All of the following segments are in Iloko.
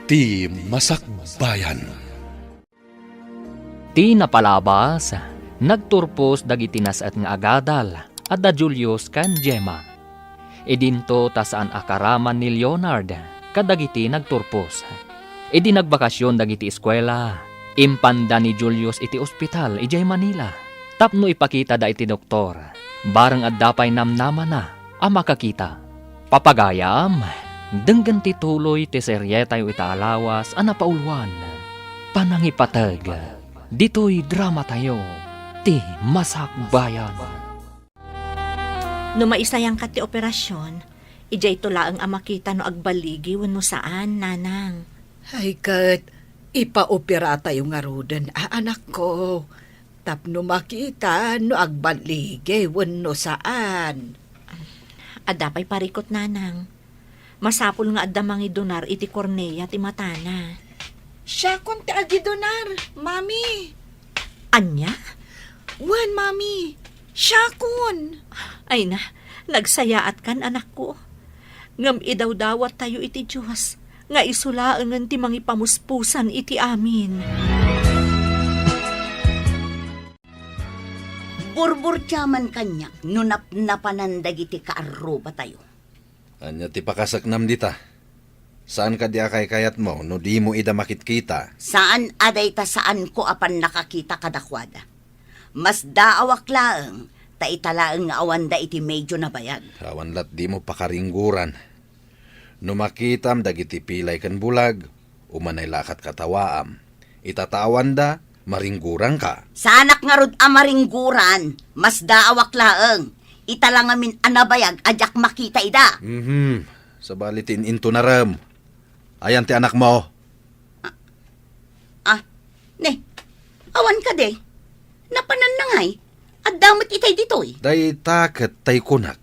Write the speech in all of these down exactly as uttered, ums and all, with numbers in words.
Ti Masakbayan. Ti napalabas, nagturpos dagiti nas-et nga agadal a da Julius ken Gemma. Idinto ta saan a karaman ni Leonard kadagiti nagturpos. Idi nagbakasyon dagiti eskuela, impanda ni Julius iti ospital idiay Manila tapno ipakitada iti doktor. Bareng adda pay namnamana a makakita. Papagayam, denggen ti tuloy ti serietayo ita a lawas a napauluan, Panangipateg. Ditoy dramatayo, Ti Masakbayan. No maisayangka ti operasion, idiayto laeng a makita no agballigi wenno saan, nanang. Ay, ket ipaoperatayo ngaruden a, anakko, tapno makita no agballigi wenno saan. Adda pay parikut, nanang. Masapul nga adda mangidunar iti kornea ti matana. Siakon ti agidunar, Mami. Ania? Wen, Mami. Siakon. Ay na, nagsayaatkan, anakko. Ngem idawdawattayo iti Dios nga isu laengen ti mangipamuspusan iti amin. Burburtiaman kaniak no napnapanan dagiti kaarrubatayo. Ania ti pakasaknam dita? Saan kadi a kaykayatmo no dimo ida makitkita? Saan a dayta saanko a pannakakita kadakuada. Masdaawak laeng, ta ita laeng nga awanda iti medio nabayag. Awan lat dimo pakaringguran. No makitam dagiti pilay ken bulag, umanay la a katkatawaam. Ita ta awanda, maringgurangka. Saanak ngarud a maringguran, masdaawak laeng. Ita la ngamin a nabayag a diak makita ida. Mhm. Sabali ti in-intunarem. Ayan ti anakmo? Ah, ne, awan kadi. Napananna ngay. Adda met itay ditoy. Dayta ket tay kunak.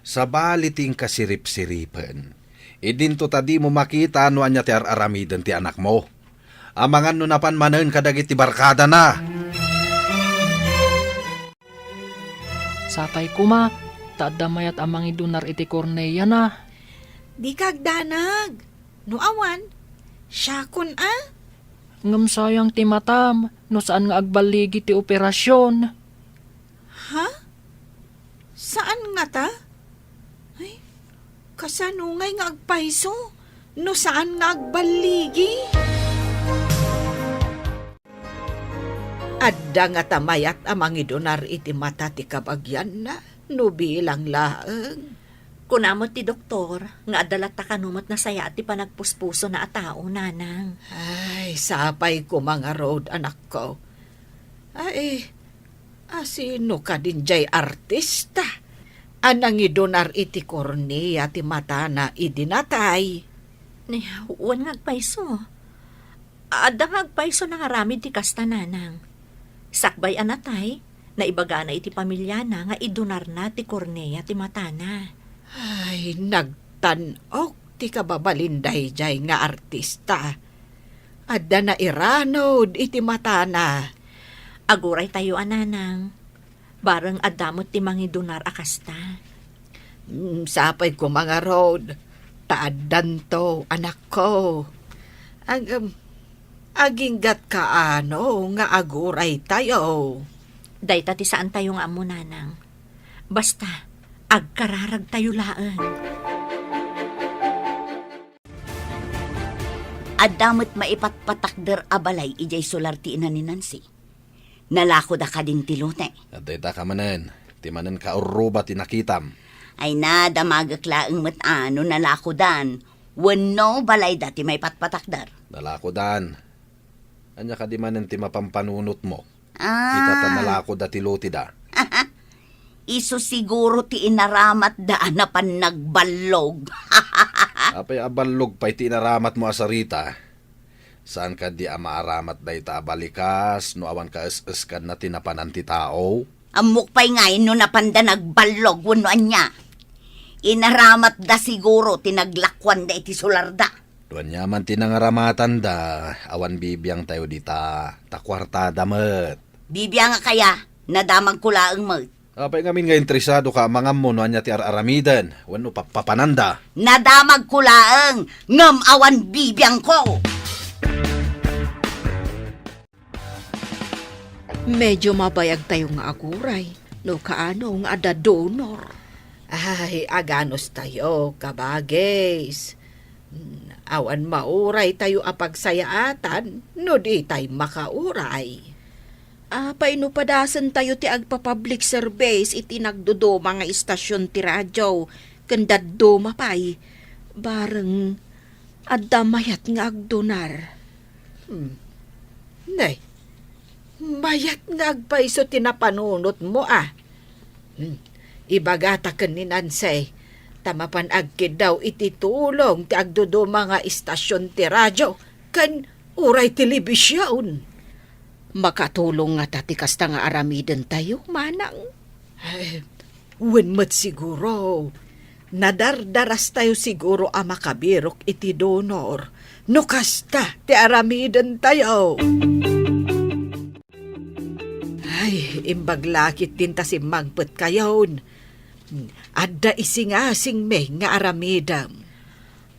Sabali ti inkasiripsiripen. Idinto ta dimo makita no ania ti ar-aramiden ti anakmo. Amangan no napan manen kadagiti barkadana. Sapay koma, ta adda mayat a mangidunar iti korneana. Dika agdanag. No awan, siakon a. Ngem sayang ti matam, no saan nga agballigi ti operasion. Ha? Saan ngata? Ay, kasano ngay nga agpayso no saan nga agballigi? Adda ngata mayat a mangidunar iti mata ti kabagianna no bilang laeng? Kuna met ti doktor nga adda latta kano met nasayaat ti panagpuspusona a tao, nanang. Ay, sapay koma ngarud, anakko. Ay, asino kadin jay artista a nangidunar iti kornea ti matana idi natay? Ni, wen nga agpayso. Adda nga agpayso nangaramid ti kasta, nanang. Sakbay a natay, naibagana iti pamiliana nga idunarna ti kornea ti matana. Ay, nagtan-ok ti kababalin daydiay nga artista. Adda nairanud iti matana. Aguraytayo a, nanang. Bareng adda met ti mangidunar a kasta. Mm, sapay koma ngarud, ta addanto, anakko. Ag-, aginggat kaano nga aguraytayo? Dayta ti saantayo nga ammo, nanang. Basta, agkararagtayo laeng. Adda met maipatpatakder a balay idiay sular ti ina ni Nancy. Nalakoda kadin ti lote. Dayta ka manen, ti manen kaurruba ti nakitam. Ay na, damagek laeng met a no nalakodan, wenno balayda ti maipatpatakder. Nalakodan. Ania kadi manen ti mapampanunotmo? Ah. Ita ta nalakoda ti loteda. Isu siguro ti inaramatda a napan nagballog. Apay a ballog pay ti inaramatmo a sarita? Saan kadi a maaramat dayta a balikas no awan kaes-eskanna ti napanan ti tao? Ammok pay ngay no napanda nagballog wenno ania. Inaramatda siguro ti naglakuanda iti sularda. No ania man ti nangaramatanda, awan bibiangtayo dita, ta kuartada met. Bibiangak aya, nadamagko laeng met. Apay ngamin nga interesado ka a mangammo no ania ti ar-aramiden wenno pappapananda? Nadamagko laeng, ngem awan bibiangko. Medyo mabayagtayo nga aguray no kaano nga adda donor. Ay, aganustayo, kabagis. Hmm, awan mauraytayo a pagsayaatan no ditay makauray. Apay no padasentayo ti agpa-public service iti nagduduma nga istasyon ti radio ken dadduma pay, bareng adda mayat nga agdonar. Hmm. Nay, mayat nga agpayso ti napanunotmo a. Hmm. Ibagata ken ni Nancy, ta mapan agkiddaw iti tulong ti agduduma nga istasyon ti radio ken uray telebision. Makatulong ngata ti kasta nga aramidentayo, manang? Ay, wen met siguro. Nadardarastayo siguro a makabirok iti donor no kasta ti aramidentayo. Ay, imbag la ketdin ta simmangpetkayon. Adda isingasingmi nga aramidem.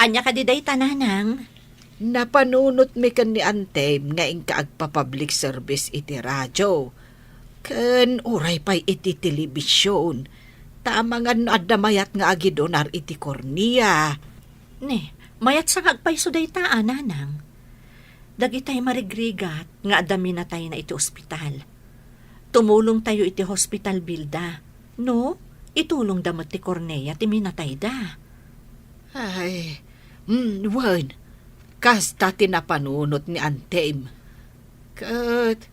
Ania kadi dayta, nanang? Napanunotmi ken ni Antem nga inka agpa-public service iti radio, ken uray pay iti telebision, ta amangan no adda mayat nga agidonar iti kornea. Ne, mayat sa nga agpayso dayta a, nanang. Dagitay marigrigat nga adda minatayna iti ospital. Tumulongtayo iti hospital bill da. No, itulongda met ti kornea ti minatayda. Ay, mm, wen, kasta ti napanunot ni Antem. Ket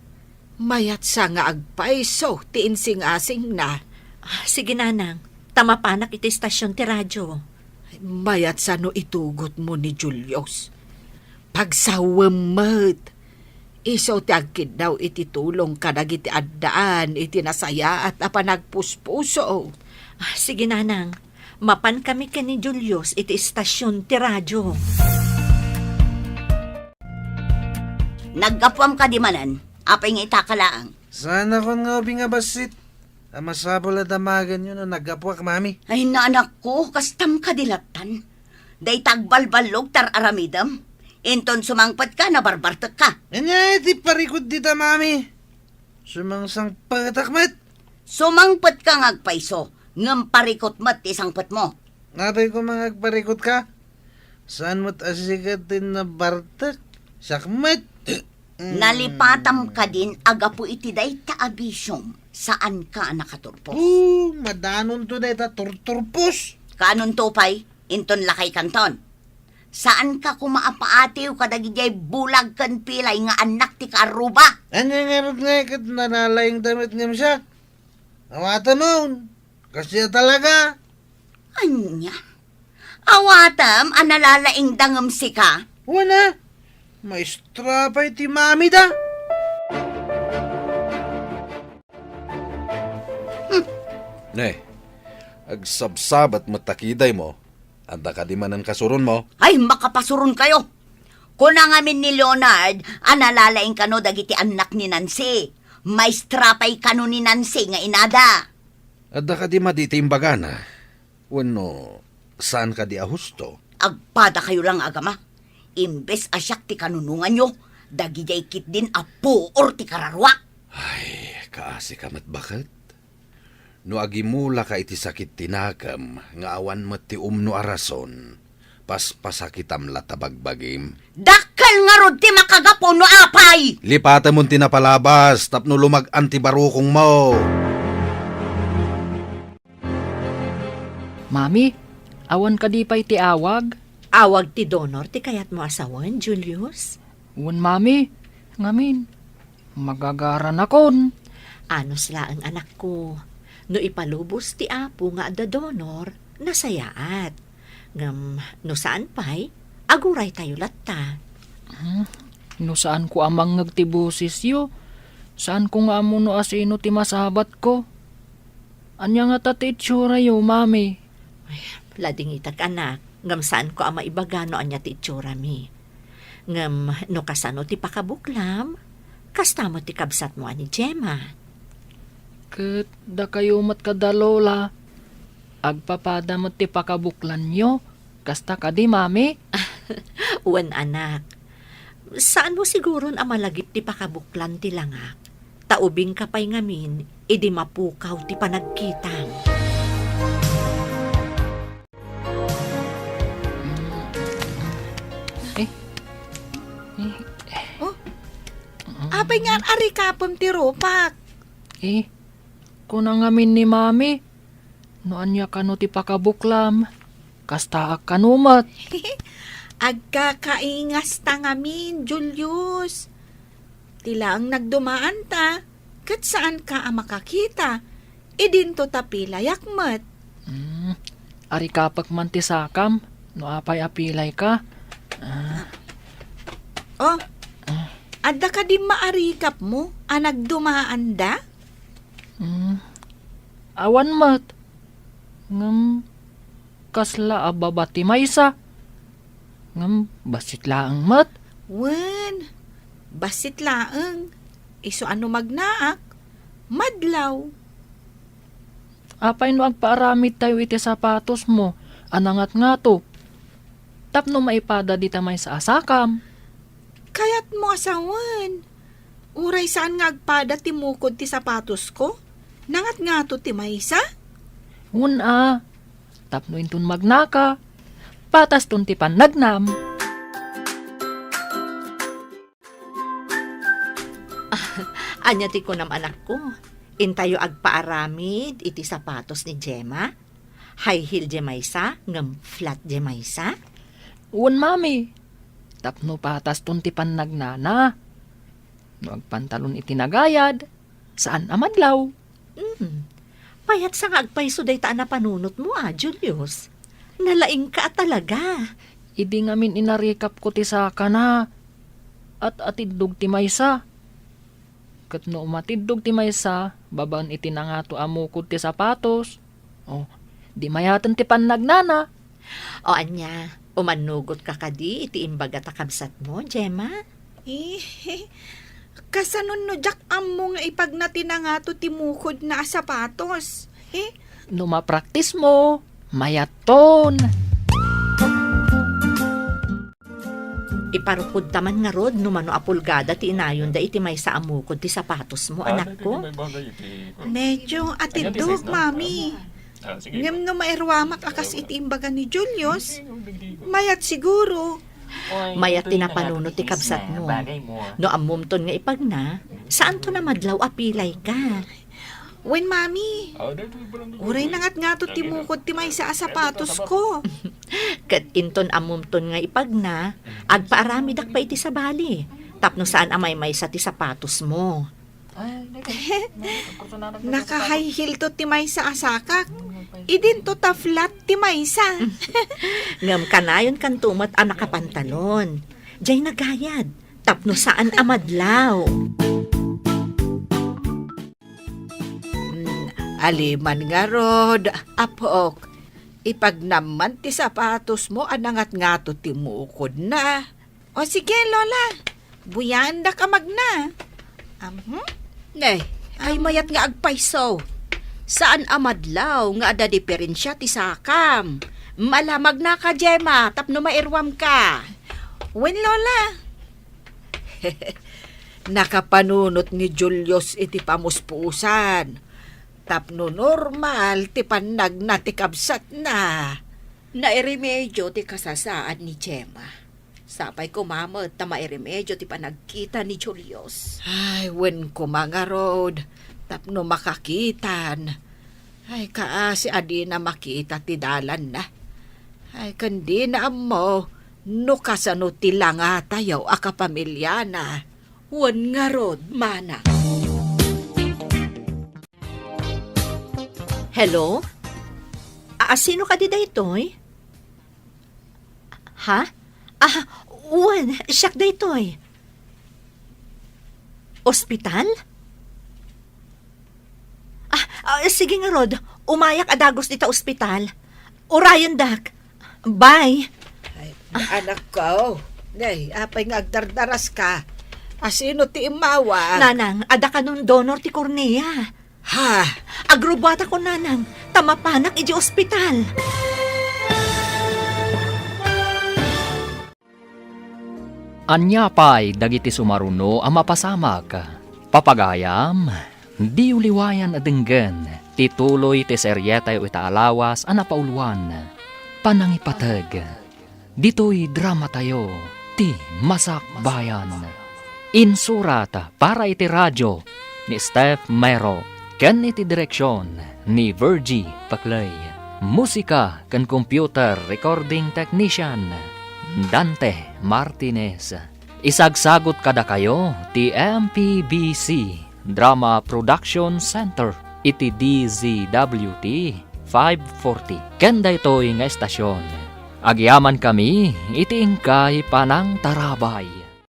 mayat sa nga agpayso ti insingasingna. Ah, sige, nanang. Ta mapanak iti istasyon ti radio. Mayat sa no itugotmo ni Julius. Pagsawem met. Isu ti agkiddaw iti tulong kadagiti addaan iti nasayaat a panagpuspuso. Ah, sige, nanang. Mapan kami ken ni Julius iti istasyon ti radio. Naggapuam kadi manen? Apay nga itaka laeng? Saanakon nga ubing a bassit a masapul a damagenyo no naggapuak, Mami. Ay, naanakko, kastam kadi lattan. Dayta agbalballog ti ar-aramidem. Inton sumangpetka, nabarbartekka. Ania ti parikut dita, Mami? Sumangsangpetak met. Sumangpetka nga agpayso, ngem parikut met ti sangpetmo. Apay koma nga agparikutka? Saan met a sika ti nabartek? Siak met. Mm. Nalipatam kadin a gapu iti dayta a bisiom, saanka a nakaturpos. Oh, madanonto dayta turturpos. Kaanonto pay, inton lakaykanton. Saanka koma a paatiw kadagijay bulag ken pilay nga annak ti kaarruba. Ania ngarud nga ket nalalaingda met ngem siak? Awatemon, kasdiay talaga. Ania? Awatem a nalalaingda ngem sika? Wen a, maestra pay ti mamida. Hmm. Ne, agsabsabat met ta kidaymo. Adda kadi manen kasuronmo? Ay, makapasuronkayo! Kuna ngamin ni Leonard a nalalaing kano dagiti annak ni Nancy. Maestra pay kano ni Nancy nga inada. Adda kadi madi ti imbagana? Wenno, saan kadi a husto? Agpadakayo la nga agama. Imbes a siak ti kanunonganyo, dagijay ketdin a puor ti kararuak. Ay, kaasika met baket. No agimulaka iti sakit ti nakem nga awan met ti umno a rason, paspasakitam la ta bagbagim. Dakkel ngarud ti makagapu no apay! Lipatemon ti napalabas tapno lumag-an ti barukongmo. Mami, awan kadi pay ti awag? Awag ti donor ti kayatmo a sawen, Julius? Wen, Mami. Ngamin, magagaranakon. Anus laeng, anakko. No ipalubos ti Apo nga adda donor, nasayaat. Ngem no saan pay, aguraytayo latta. Hmm, no saanko a mangngeg ti bosesyo, saanko nga ammo no asino ti masabatko. Ania ngata ti itsuratayo, Mami? Ay, ladingitak, anak, ngem saanko a maibaga no ania ti itsurami. Ngem no kasano ti pakabuklam, kasta met ti kabsatmo a ni Gemma. Ket dakayo met kada lola, agpapada met ti pakabuklanyo. Kasta kadi, Mami? Wen, anak. Saanmo siguron a malagip ti pakabuklan ti langak, ta ubingka pay ngamin idi mapukaw ti panagkitam. Eh, eh, Oh, apay nga arikapem ti rupak? Eh, kuna ngamin ni Mami, no ania kano ti pakabuklam, kastaak kano met. Agkakaingasta ngamin, Julius. Ti laeng nagdumaanta, ket saanka a makakita. Idinto ta pilayak met. Hmm, arikapek man ti sakam, no apay a pilayka. Ah. Oh, adda kadi maarikapmo a nagdumaanda? Hmm, awan met. Ngem, kasla a baba ti maysa. Ngem, bassit laeng met. Wen, bassit laeng. Isu a no magnaak, madlaw. Apay no agpaaramidtayo iti sapatosmo a nangatngato tapno maipada dita maysa a sakam? Kayatmo a sawen. Uray saan nga agpada ti mukod ti sapatosko, nangatngato ti maysa? Wen a, tapno inton magnaka, pataston ti pannagnam. Ania ti kunam, anakko? Intayo agpaaramid iti sapatos ni Gemma? High heel diay maysa, ngem flat diay maysa? Wen, Mami. Tapno pataston ti pannagnana. No agpantalon iti nagayad, saan a madlaw. Hmm. Mayat sa nga agpayso dayta a napanunotmo a, Julius. Nalaingka a talaga. Idi ngamin inarikapko ti sakana, at-atiddog ti maysa. Ket no umatiddog ti maysa babaen iti nangato a mukod ti sapatos, oh, di mayaten ti pannagnana. O ania, umannugotka kadi iti imbaga ta kabsatmo, Gemma? Eh, kasano no diak ammo nga ipagna ti nangato ti mukodna a sapatos? Eh? No mapraktismo, mayatton. Iparukodta man ngarud no mano a pulgada ti inayonda iti maysa a mukod ti sapatosmo, anakko. Medyo atiddog, Mami. Ngem no mairuamak a kas iti imbaga ni Julius, mayat siguro. Mayat ti napanunot ti kabsatmo. No ammomton nga ipagna, saanton a madlaw a pilayka. Wen, Mami. Uray nangatngato ti mukod ti maysa a sapatosko. Ket inton ammomton nga ipagna, agpaaramidak pay iti sabali, tapno saan a maymaysa ti sapatosmo. Naka-high heel to ti maysa a sakak. Idinto ta flat ti maysa. Ngem kanayon kanto met a nakapantalon. Diay nagayad, tapno saan a madlaw. Mm, aliman ngarud, apok. Ipagnam man ti sapatosmo a nangatngato ti mukodna. O sige, Lola. Buyaendak a magna. Amhm? Nay, ay mayat nga agpayso. Saan a madlaw nga adda diperensia ti sakam. Ala, magnaka, Gemma, tapno mairuamka. Wen, Lola. Nakapanunot ni Julius iti pamuspusan. Tapno normal ti pannagna ti kabsatna. Nairemedio ti kasasaad ni Gemma. Sapay koma met ta mairemedio ti panagkita ni Julius. Ay, wen koma ngarud, tapno makakitan. Ay, kaasi a dina makita ti dalanna. Ay, ken dina ammo no kasano ti langatayo a kapamiliana. Wen ngarud, manang. Hello? A-, sino kadi daytoy? Ha? Ah, wen, siak daytoy. Ospital? Ah, ah, sige ngarud, umayak a dagus dita ospital. Urayendak. Bye. Ay, anakko. Nay, apay nga agdardaraska? A, sino ti immawa? Nanang, adda kanon donor ti kornea. Ha, agrubuatakon, nanang, ta mapanak iti ospital. Ania pay dagiti sumaruno a mapasamak? Papagayam, diyo liwayan a denggen ti tuloy ti serietayo ita a lawas a napauluan, Panangipateg. Ditoy dramatayo, ti Masakbayan. Insurat para iti radio ni Steph Mero ken iti direksion ni Virgie Paclay. Musika ken computer recording technician, Dante Martinez. Isagsagut kadakayo ti M P B C Drama Production Center iti D Z W T five forty. Ken daytoy nga estasion, agyamankami iti inkay panangtarabay.